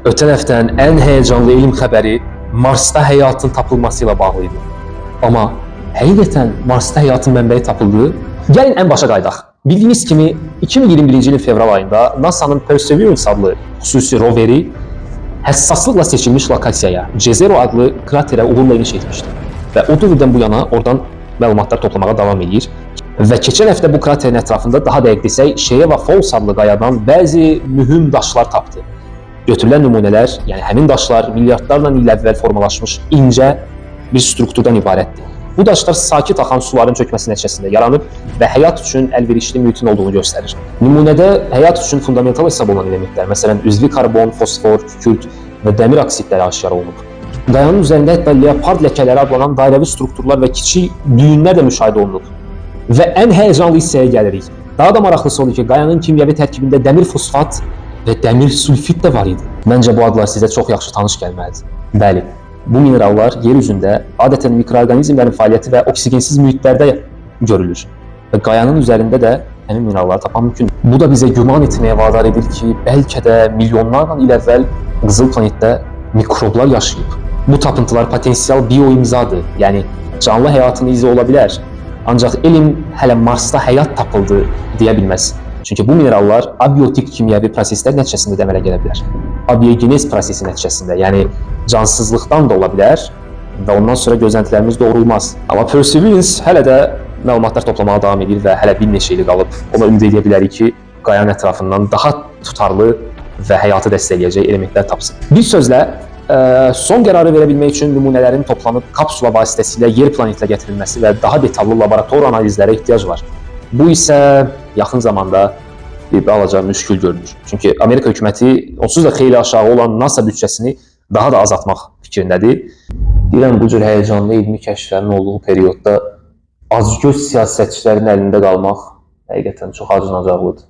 Ötən həftənin ən həyəcanlı elm xəbəri Marsda həyatın tapılması ilə bağlı idi. Amma həqiqətən Marsda həyatın mənbəyi tapıldı? Gəlin ən başa qayıdaq. Bildiyiniz kimi 2021-ci ilin fevral ayında NASA-nın Perseverance adlı xüsusi roveri həssaslıqla seçilmiş lokasiyaya, Jezero adlı kraterə uğurla iniş etmişdi. Və o dövrdən bu yana oradan məlumatlar toplamağa davam edir. Və keçən həftə bu kraterin ətrafında, daha dəqiq desək, Sheeva Falls adlı qayadan bəzi mühüm daşlar tapdı. Götürülən nümunələr, yəni həmin daşlar milyardlarla il əvvəl formalaşmış incə bir strukturdan ibarətdir. Bu daşlar sakit axan suların çökməsi nəticəsində yaranıb və həyat üçün əlverişli mühitin olduğunu göstərir. Nümunədə həyat üçün fundamental hesab olunan elementlər, məsələn, üzvi karbon, fosfor, kükürt və dəmir oksidləri aşkar olunub. Qayanın üzərində hətta leopard ləkələri adlanan dairəvi strukturlar və kiçik düyünlər də müşahidə olunub. Və ən həyəcanlı hissəyə gəlirik. Daha da maraqlısı odur ki, qayanın kimyəvi tərkibində dəmir fosfat və dəmir sülfit də var idi. Məncə bu adlar sizə çox yaxşı tanış gəlməlidir. Bəli, bu minerallar yer üzündə adətən mikroorqanizmlərin fəaliyyəti və oksigensiz mühitlərdə görülür. Və qayanın üzərində də həmin mineralları tapmaq mümkündür. Bu da bizə güman etməyə vadar edir ki, bəlkə də milyonlarla il əvvəl qızıl planetdə mikroblar yaşayıb. Bu tapıntılar potensial bioimzadır, yəni canlı həyatın izi ola bilər. Ancaq elm hələ Marsda həyat tapıldı deyə bilməz. Çünki bu minerallar abiotik kimyəvi proseslər nəticəsində də əmələ gələ bilər. Abiogenez prosesi nəticəsində, yəni cansızlıqdan da ola bilər və ondan sonra gözləntilərimiz doğrulmaz. Amma Perseverance hələ də məlumatlar toplamağa davam edir və hələ bir neçə ili qalıb. Ona ümid edə bilərik ki, qayanın ətrafından daha tutarlı və həyatı dəstəkləyəcək elementlər tapsın. Bir sözlə, son qərarı verə bilmək üçün nümunələrin toplanıb kapsula vasitəsilə yer planetinə gətirilməsi və daha detallı laborator analizlərə ehtiyac var. Bu isə yaxın zamanda bir balaca müşkül görünür. Çünki Amerika hökuməti onsuz da xeyli aşağı olan NASA büdcəsini daha da azaltmaq fikrindədir. Deyirəm, bu cür həyəcanlı elmi kəşflərin olduğu periodda acgöz siyasətçilərin əlində qalmaq həqiqətən çox acınacaqlıdır.